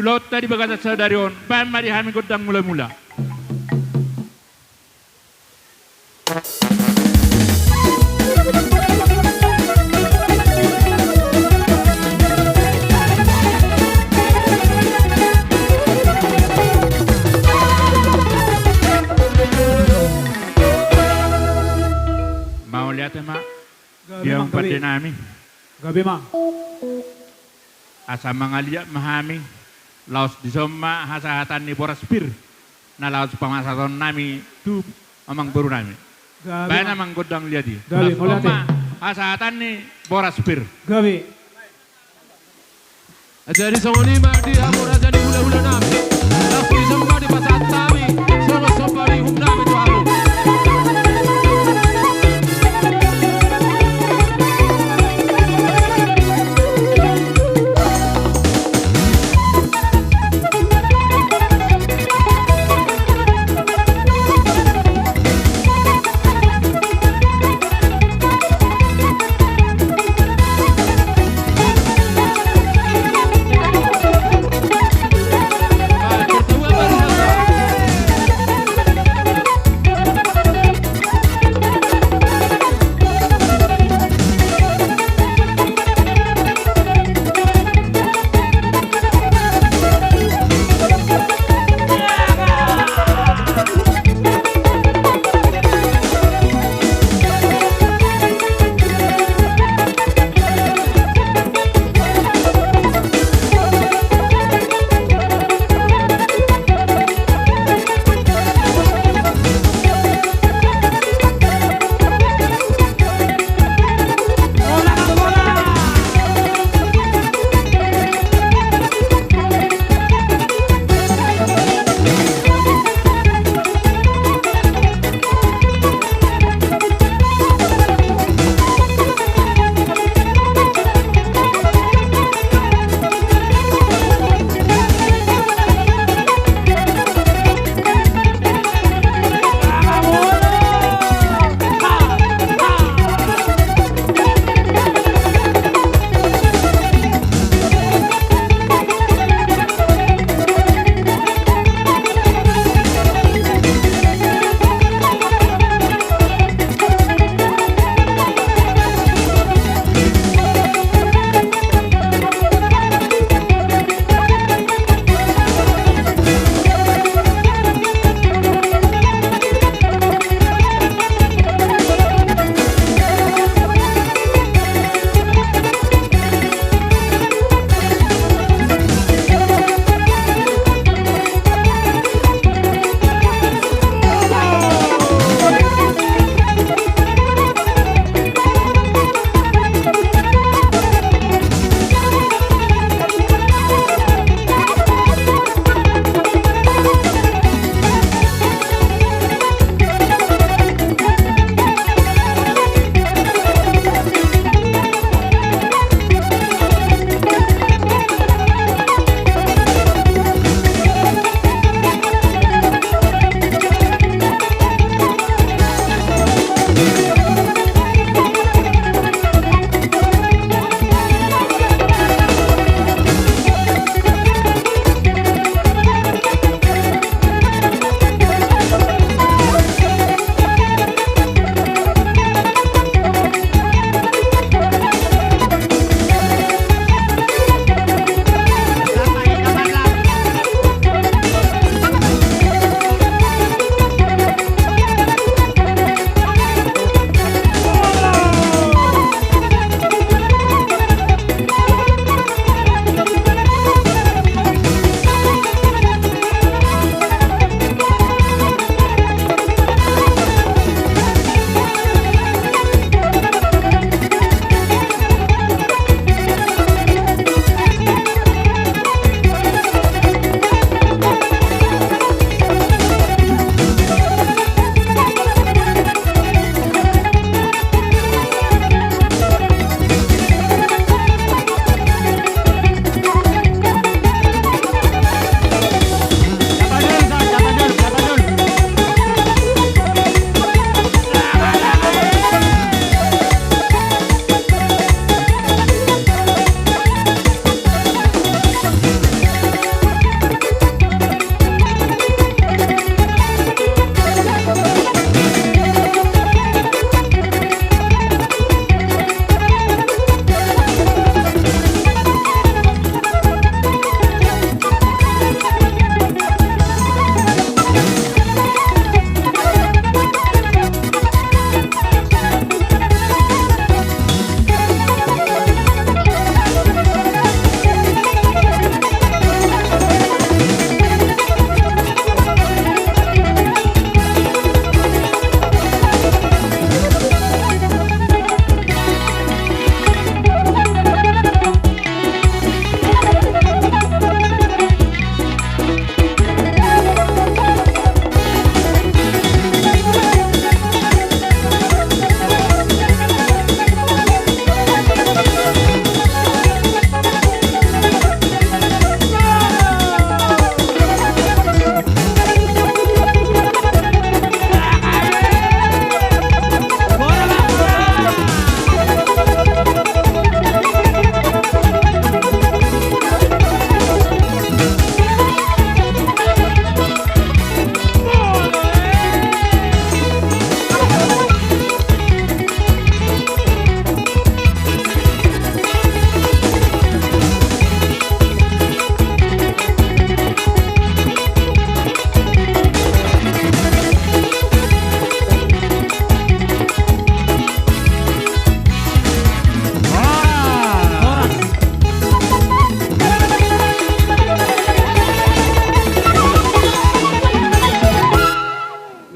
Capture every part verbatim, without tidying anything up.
ulaonta di bagasan sadari on, baen ma di hami gondang mulamula. Mauliate ma. Gabe, dia ma, gabe. Pande nami. Gabe ma. Asa mangaliat ma hami, laos dison ma hasahatan ni boras pir na laos pasahaton nami tu amangboru nami. Gabe. Baen ma. Amang gondang liat i. Gabe, laos mauliate. Dison ma hasahatan ni boras pir. Gabe. Jadi songon i ma di hamu raja ni hulahula nami. Laos dison ma dipasahat hami songon somba ni uhum nami tu hamu.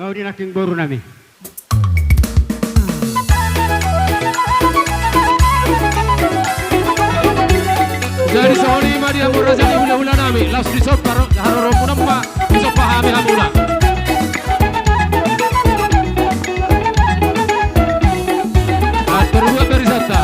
Udi nangkin boru nami. Jadi songon i ma di hamu raja ni hulahula nami, laos disomba haroro muna ma, disomba hami hamuna. Atur buat dari santa.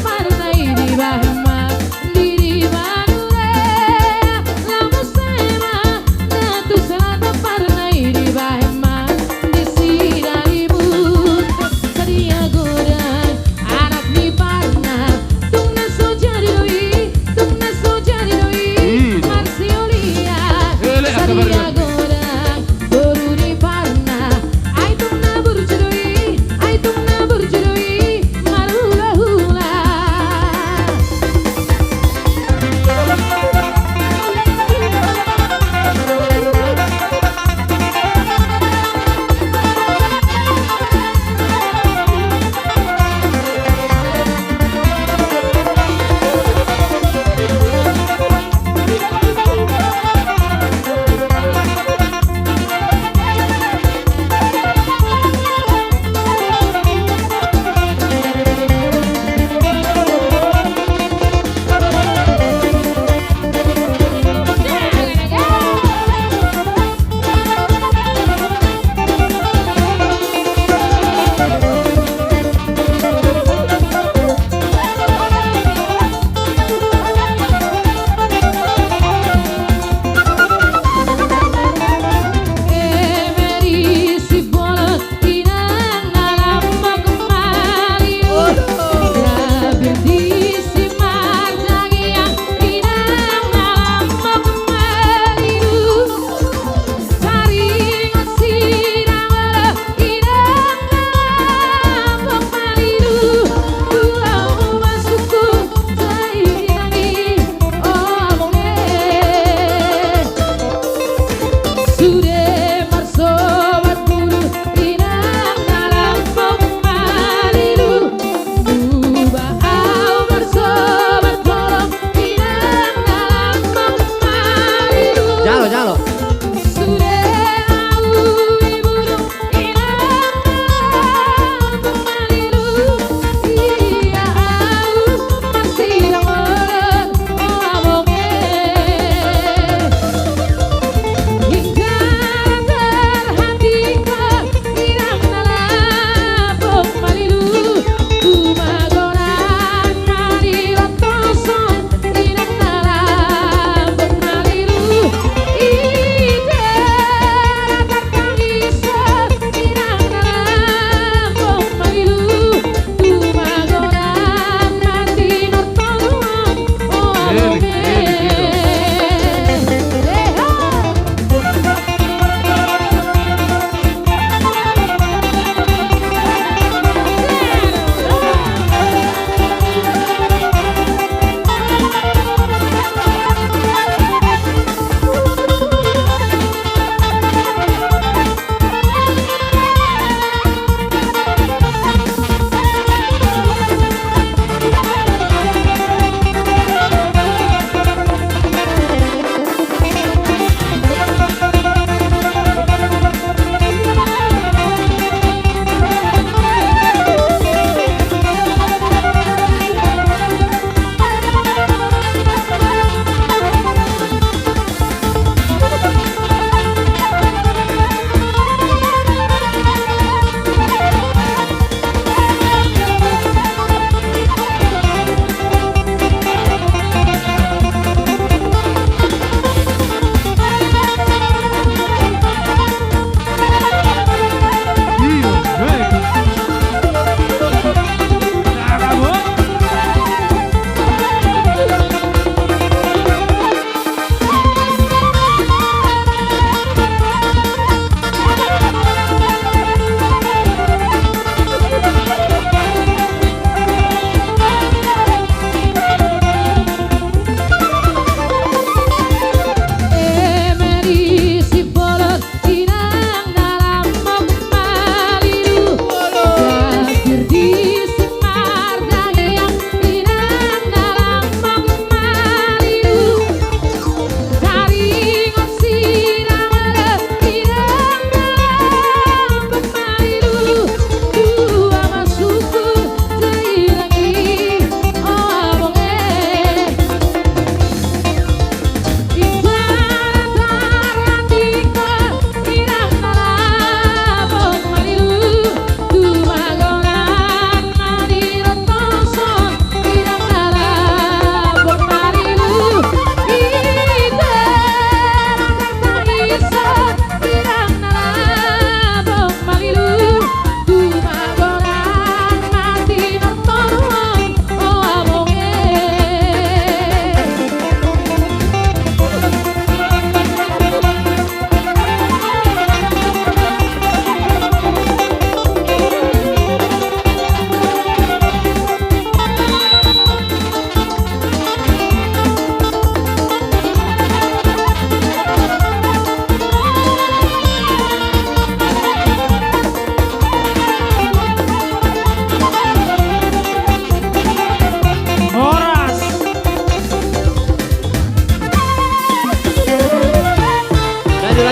Parna i dibahen ma di, di Madura, lamu sema na tu selatan. Parna i dibahen ma di Sidalimut. Sadia godang anak ni Parna, tung na so jadi do i, tung na so jadi do i. Ih. Marsiulian. Elek, sadia godang boru ni Parna, ai tung na burju do i, ai tung na burju do i, marhulahula.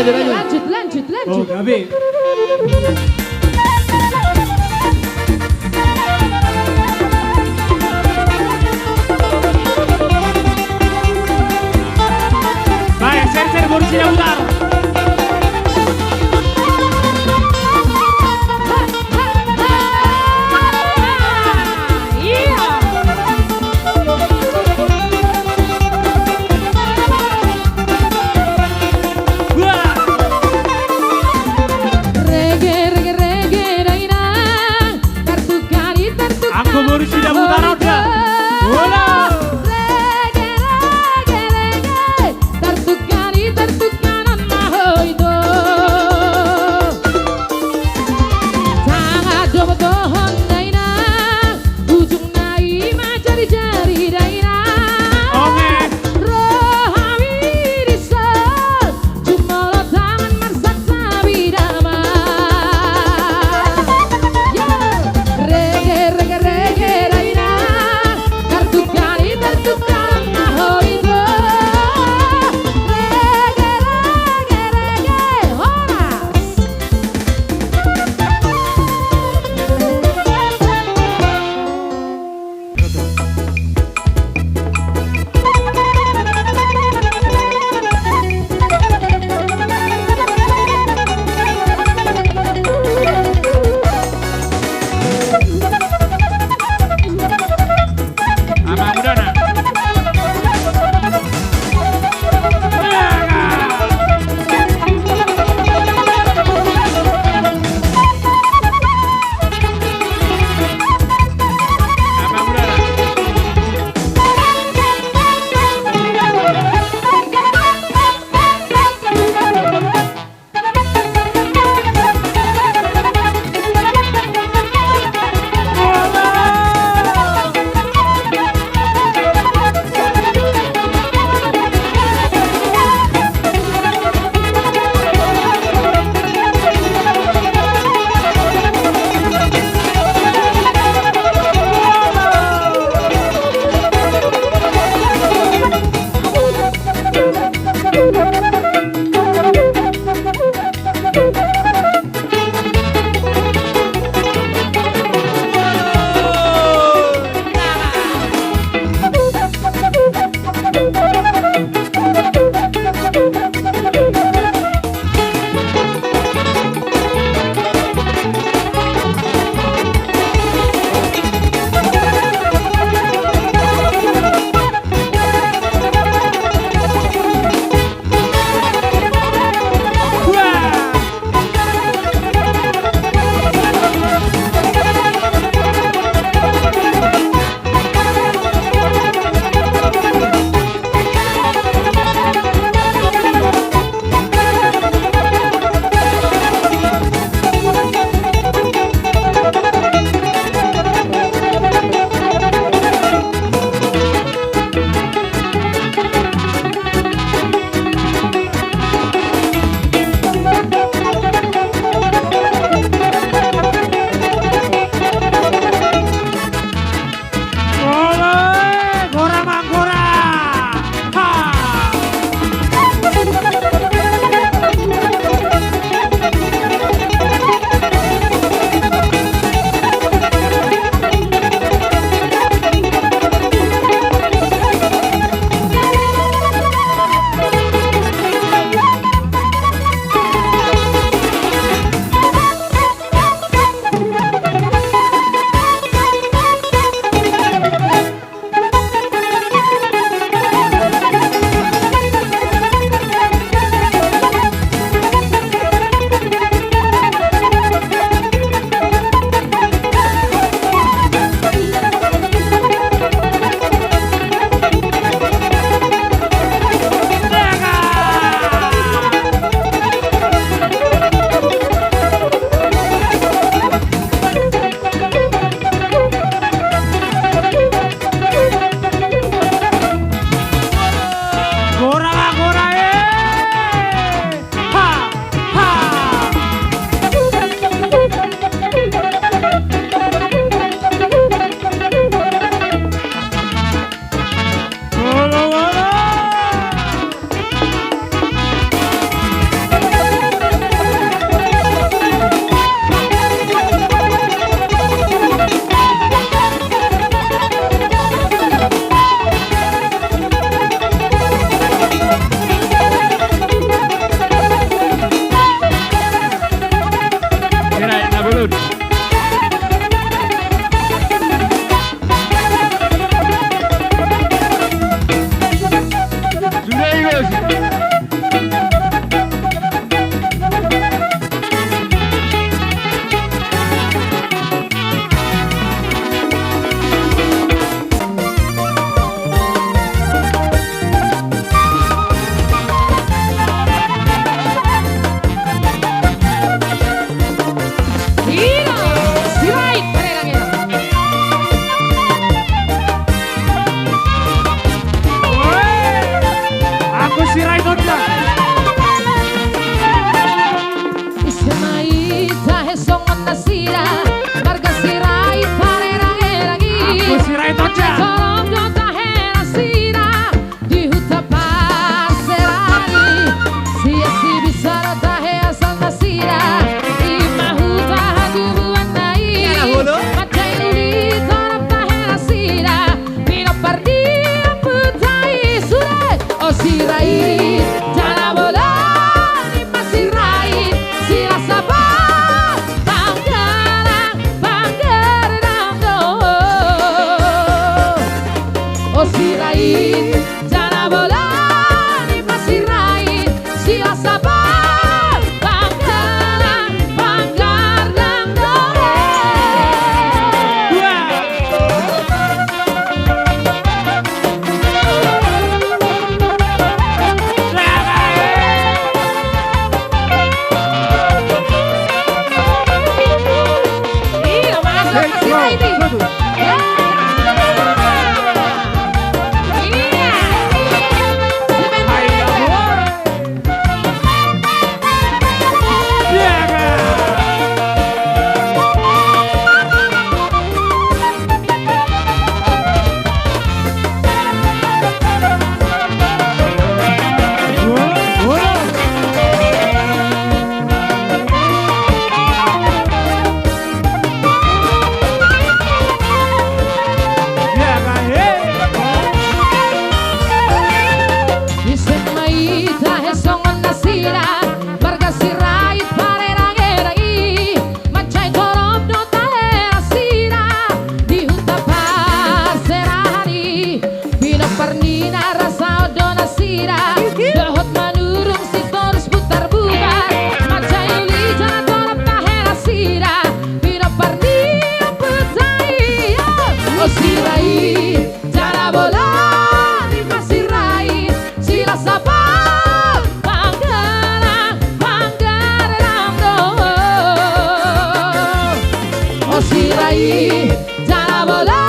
Lanjut, lanjut, lanjut. Oh, gabe. Baik, ser, ser, kursinya putar. Jala bola ni Sirait, Silasabon, panggalang, panggardang do. Ise ma i tahe songon nasida, marga Sirait parerang-erang i, mansai torop do tahe nasida di huta parserahan i. Pinompar ni na rasaon do nasida dohot manurung sitorus putar-putar, mansai uli jala torop tahe nasida pinompar ni ompunta i. O Sirait, jala bola ni Sirait, Silasabon, panggalang, panggardang do. O Sirait, jala bola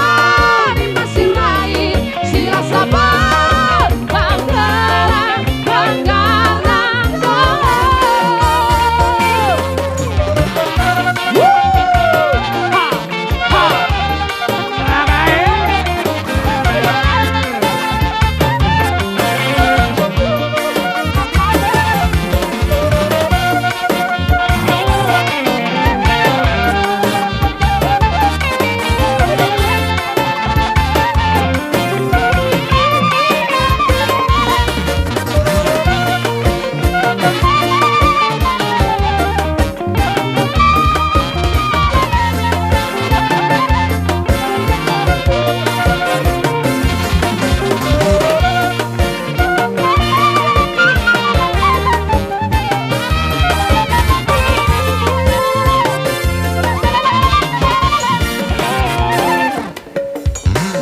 ni Sirait, Silasabon, panggalang, panggardang do.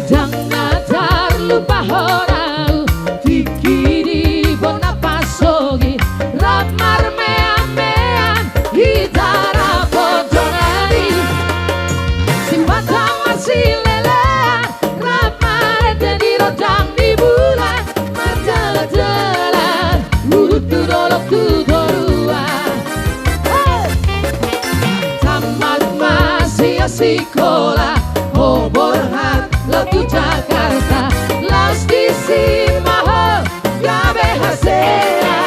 Ndang na tarlupahon au tingki di bona pasogit, rap marmeam-meam hita rap on jolma i. Sipata marsilelean, rap marende di rondang ni bulan, marjalan-jalan, urut tu dolok tu toruan. Tamat ma sian sikola, ho borhat laho tu Jakarta, laos disi ma ho gabe hasea.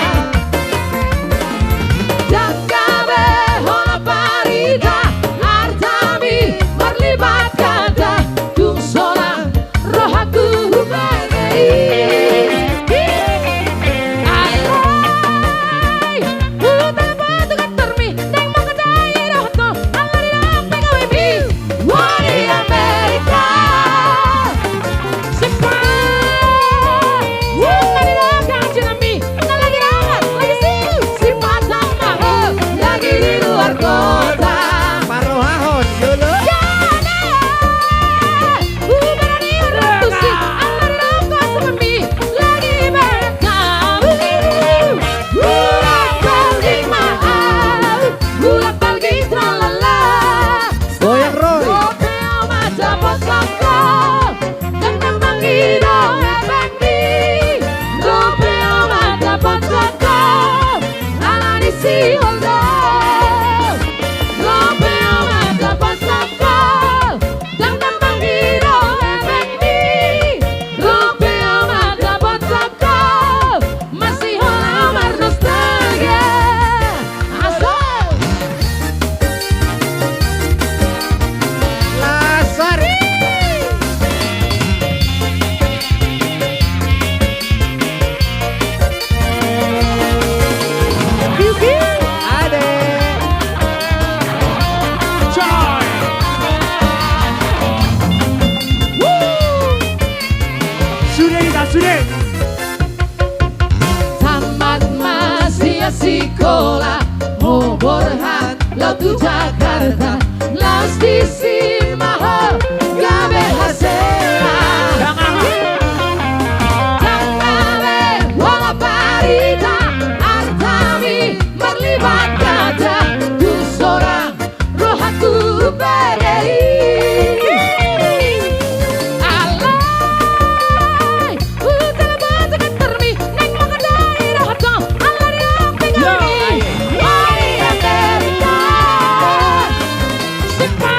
Ndang gabe hona parida, artami marlipat ganda, tung sonang rohangku hubege i. Alai, huta batu kantormi, naeng mangkatai rohangku, alani naeng pe gabemi. Wari Tamat ma sian sikola, ho borhat laho tu Jakarta, laos disi ma ho gabe hasea. Ndang gabe holan barita, artami marlipat gata, tu so ra rohangku bere i. Alai, hutala batu kantormi, naeng mangadai rohangku, ala ni rohangku. Yo, bere i. Oi, Amerika. Sipa,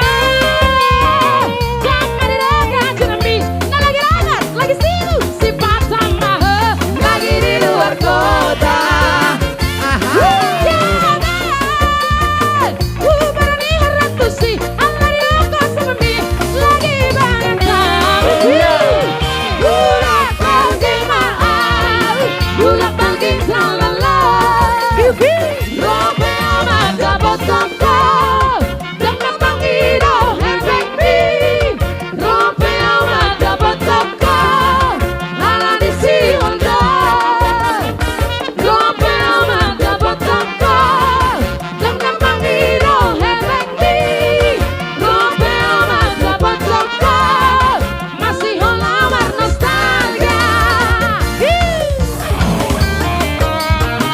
sipa di rohangku, Jeremy. Na lagi rapat, lagi sibuk. Sipata ma ho lagi di luar kota. Aha. Ubaran ni hera tusi, ala ni rohangku sipami lagi barentang. Ulang panggi ma au, ulang panggi tralala. Ro pe au mandapothon ho. Ndang na mangido hepengmi, ro pe au mandapothon ho, ala ni si Honda. Ro pe au mandapothon ho, ndang na mangido hepengmi, ro pe au mandapothon ho. Masih holan marnostalgia. Hi.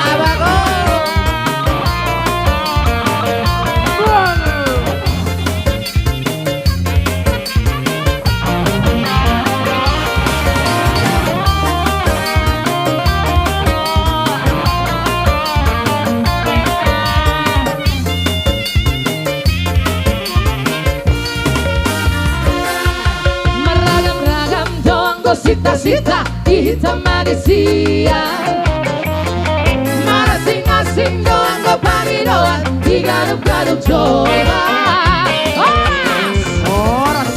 Abago. Marragam-ragam do anggo sita-sita di hita Malaysia. Marasing-asing do anggo pangidoan di ganup-ganup Jawa. Horas. Horas.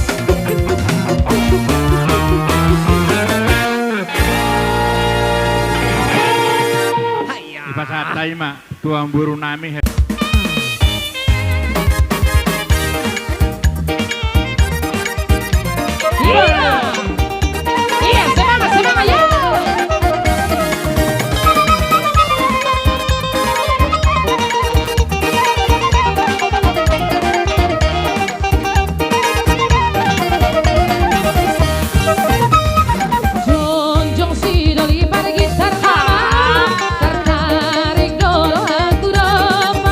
Dipasahat hami ma tu amangboru nami. Iya. Iya, semangat, semangat, ya. Jongjong si Doli pargitar nama, tertarik do rohangku dohot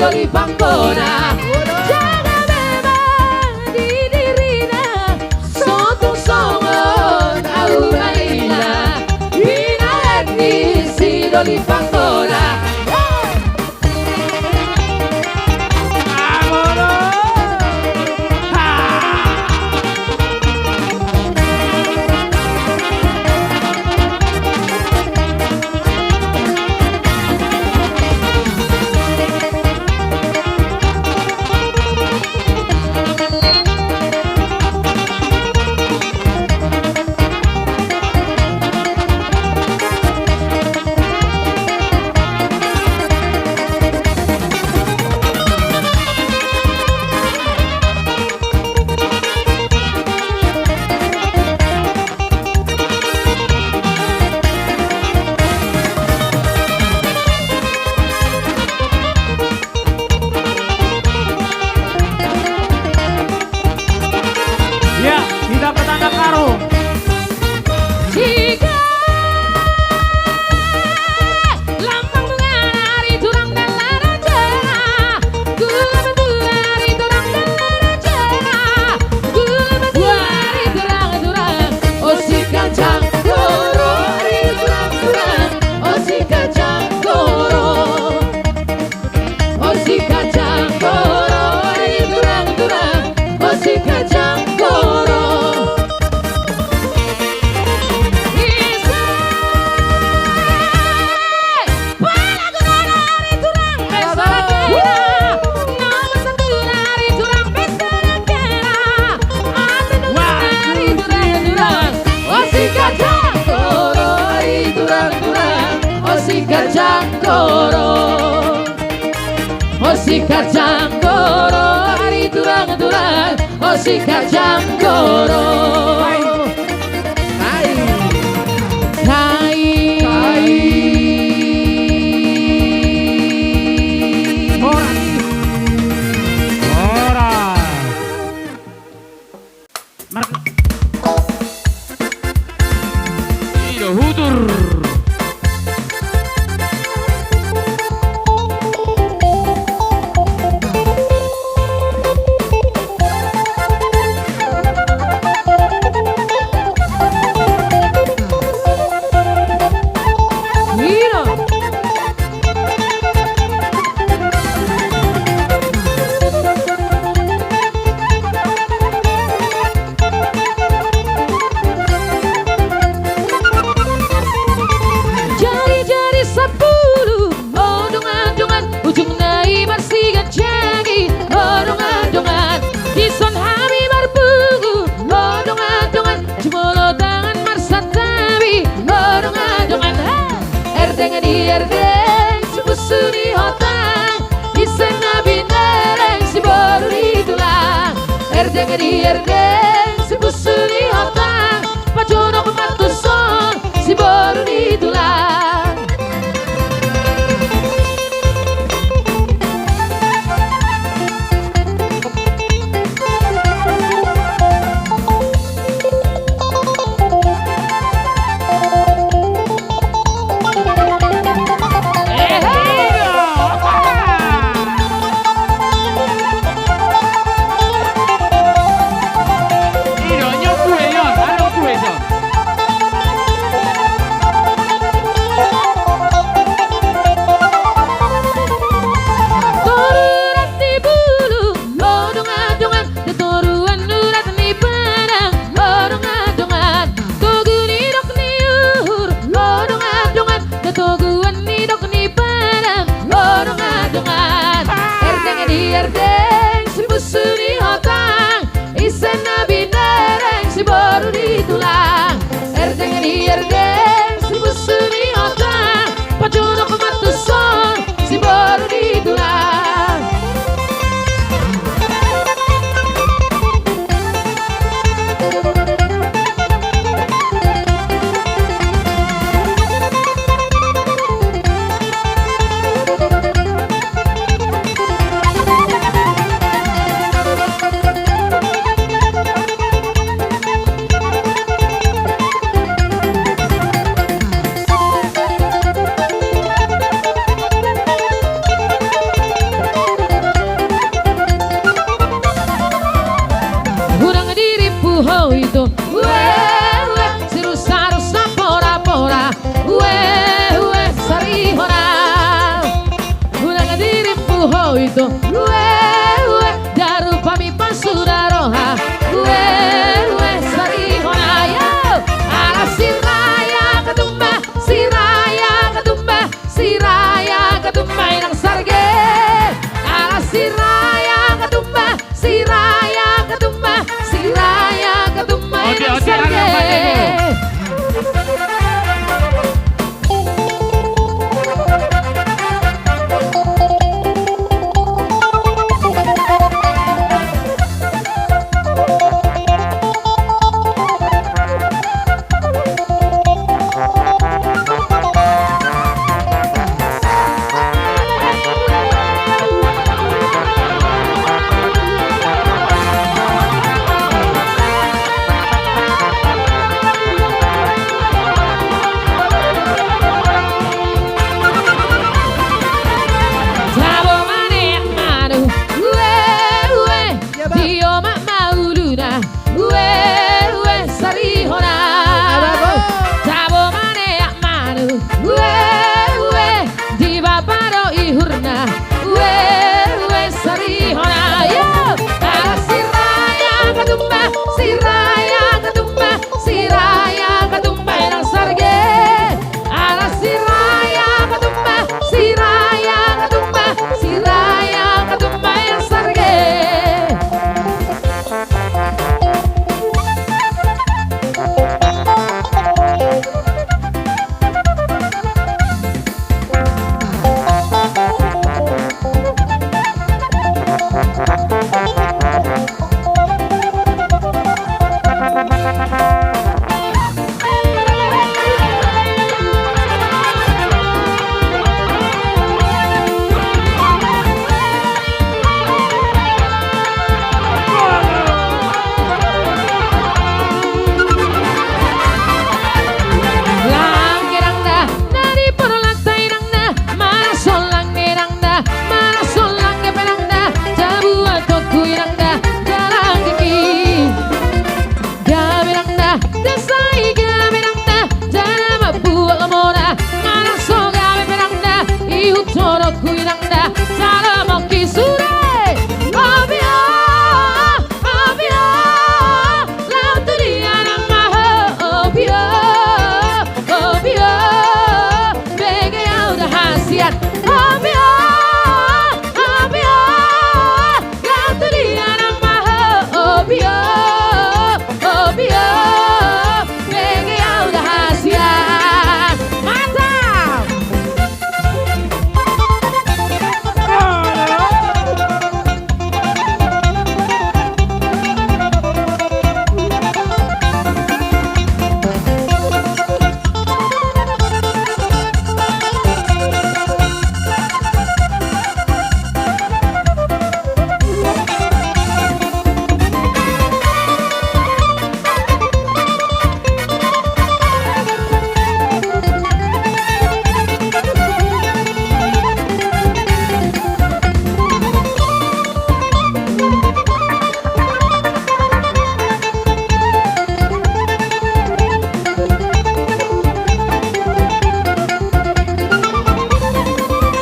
Pangkona. Jala memang di dirina, sotung songon ahu raina, pinahan ni si Doli Pangkona. Ia, hita petanda karung. Jika lambang nunga ari turang dalan jera, gula batu ari turang dalan jera, gula batu ari turang turang. O si Kacang Koro ari turang turang, o si Kacang Koro. O si Kacang Koro, ari turang turang, o si Kacang Koro. Isa. Pala gurana ari turang, pesta nangkera. Nama sandura ari turang, pesta nangkera. Ate nunga ari turang turang, o si Kacang Koro, ari turang turang, o si Kacang Koro. O si Kacang Koro, ari turang turang, o si Kacang Koro. Kai. Kai. Kai. Horas. Horas. Mar-, i do hutur. I do. Jari-jari sampulu, o dongan-dongan, ujungna i marsiganjang i, o dongan-dongan, dison hami marpungu, o dongan-dongan, jumolo tangan marsantabi, o dongan-dongan, ha! Erdeng di erdeng, sipusu ni hotang, ise na bineleng siboru ni tulang. Erdeng di erdeng, sipusu ni hotang, pajonok ma tuson siboru ni tulang. Ho ito, ue, ue, daru pami pasuda roha, ue, ue, sarihona, yo. Ala siraya Katumba, siraya Katumba, siraya Katumba inang sarge. Ala siraya Katumba, siraya Katumba, siraya Katumba inang sarge. Tabo maneak manu, ue, ue. Tio ma mauluna, ue, ue, sarihona. Tabo maneak manu, ue, ue. Di bapa do ihurna, ue, ue, sarihona. Yo. Ala siraya Katumba, siraya Katumba, siraya Katumba inang sarge. Ala siraya Katumba, siraya Katumba, siraya Katumba inang sarge. Langge nang da, na di porlak ta inang da, manang so langge nang da, manang so langge pe nang da, tabuat hon hu inang da, dalan tingki. Gabe nang da, da sai gabe nang da, jala mambuat lomo da, manang so gabe pe nang da, ihut hon hu inang da, jala mongki sude. Opi o, opi o, laho tu dia nang ma ho, opi o, opi o, bege au da hasian, opi o, opi o. Laho tu dia nang ma ho, opi o, opi o, bege au da hasian. Mantap.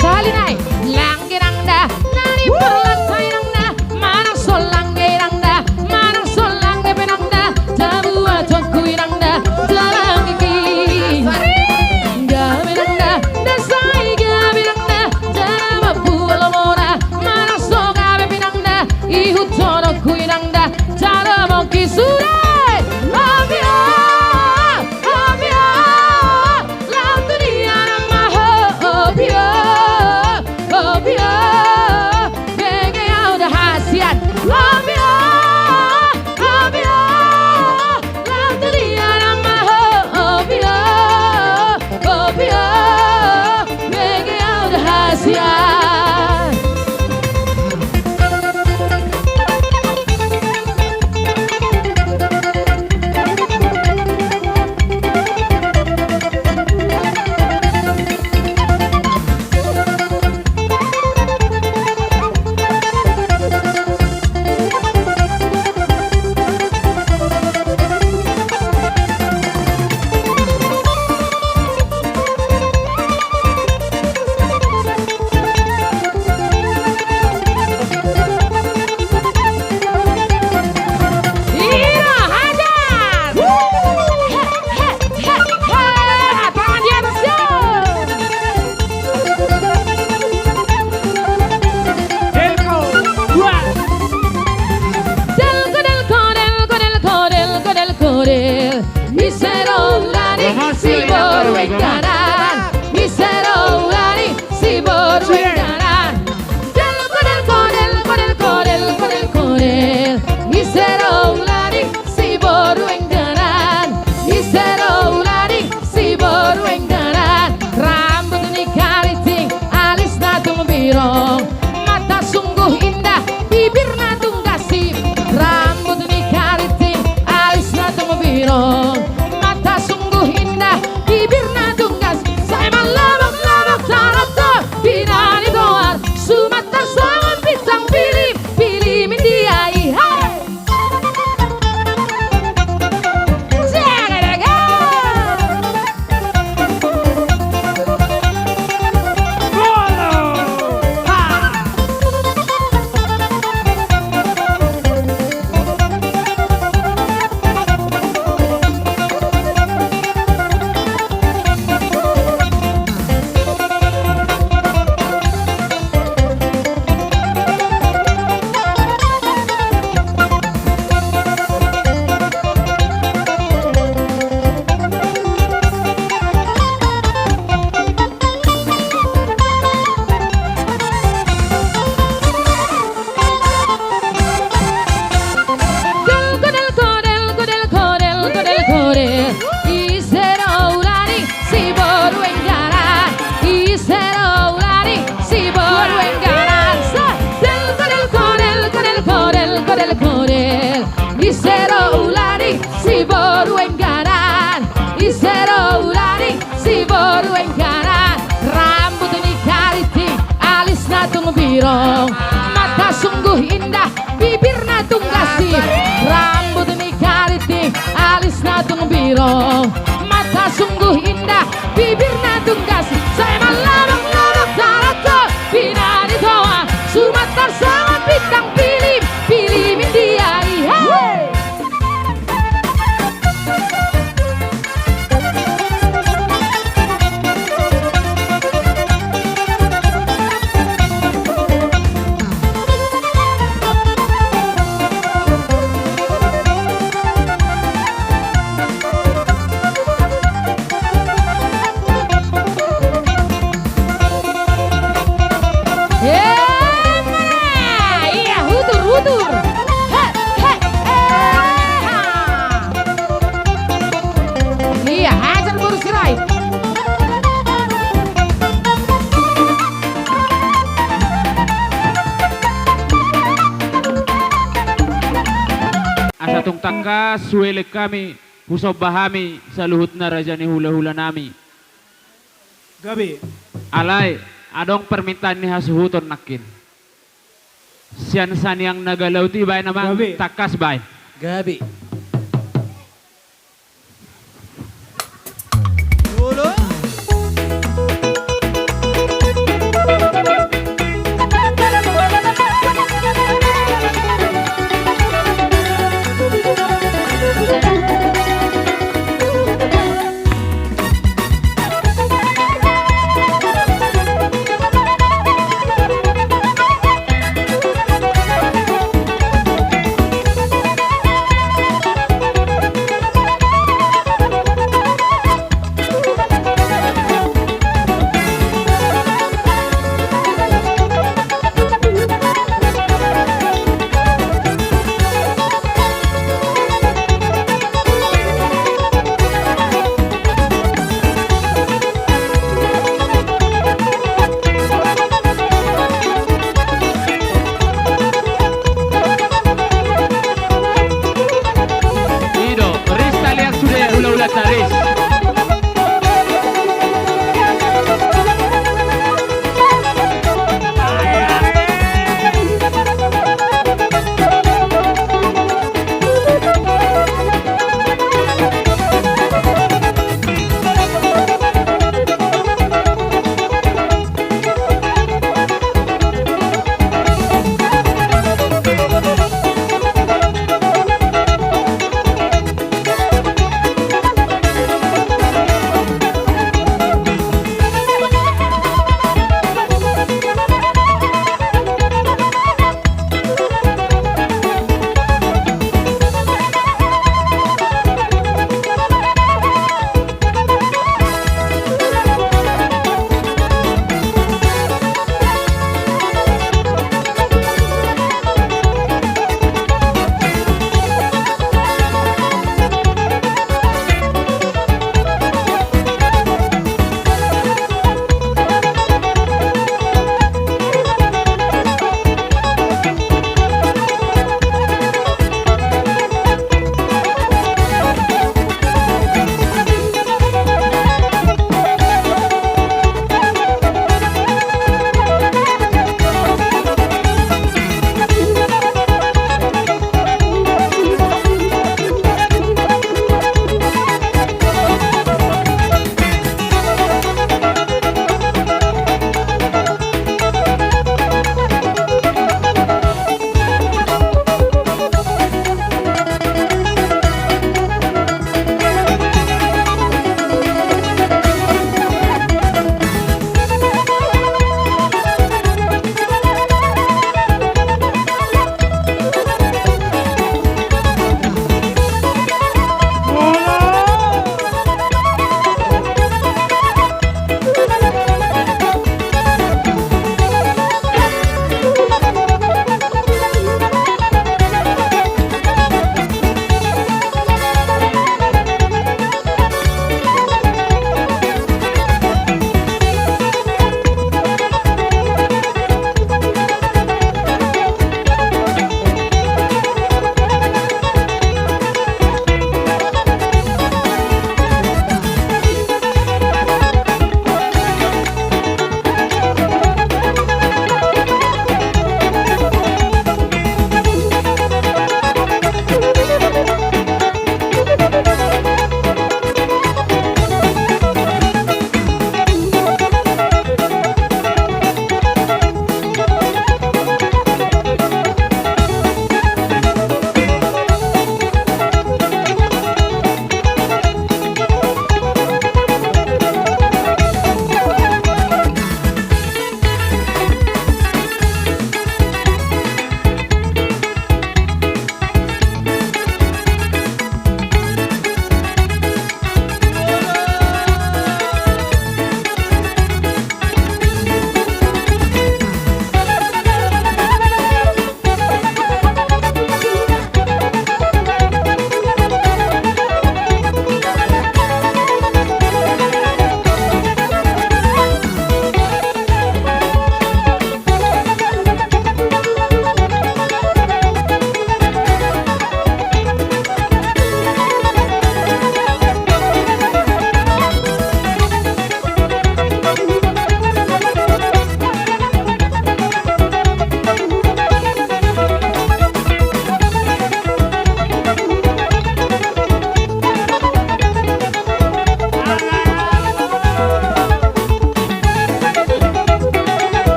Sahali nai, langge nang da, na di porlak ta inang da, manang so langge nang da, manang so langge pe nang da, tabuat hon hu inang da, dalan tingki. Gabe nang da, da sai gabe nang da, jala mambuat lomo da, manang so gabe pe nang da, ihut hon hu inang da, jala mongki sude. Opi o, opi o, laho tu dia nang ma ho, opi o, opi o, bege au da hasian, opi o, opi o, laho tu dia nang ma ho, opi o, opi o, bege au da hasian. Birong, mata sungguh indah, bibirna tung gasip, rambut ni karinting, alisna tung birong. Mata sungguh indah, bibirna tung gasip, sai malabok-labok tarotok, pina ni goar, sumatar songon bintang pilip, pilip India i, hai! Godel, godel, godel, godel, godel, godel, godel. Ise do ulaning, si boru Engganan. Ise do ulaning, si boru Engganan. Sa, del, godel, godel, godel, godel, godel, godel. Ise do ulaning, si boru Engganan. Ise do ulaning, si boru Engganan. Rambut ni karinting, alisna tung birong. Mata sungguh indah, bibirna tung gasip. Rambut ni karinting, alisna tung birong. Mata sungguh indah, bibirna tung gasip. Sai malabok-labok tarotok, pina ni goar, sumatar songon bintang pilip, pilip India i, hai! Emma! Ia, hutur, hutur. He, he, eha. Ia, hajar boru Sirait. Asa tung tangkas huelek hami, husomba hami saluhutna raja ni hulahulanami. Gabe. Alai adong permintaan ni hasuhuton nangkin. Sian Saniang Nagalaut i baen amang. Gabe. Tangkas baen. Gabe.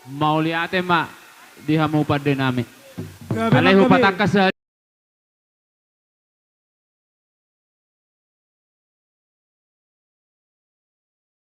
Mauliate ma di hamu pande nami. Gabe nang, alai gabe. Hupatangkas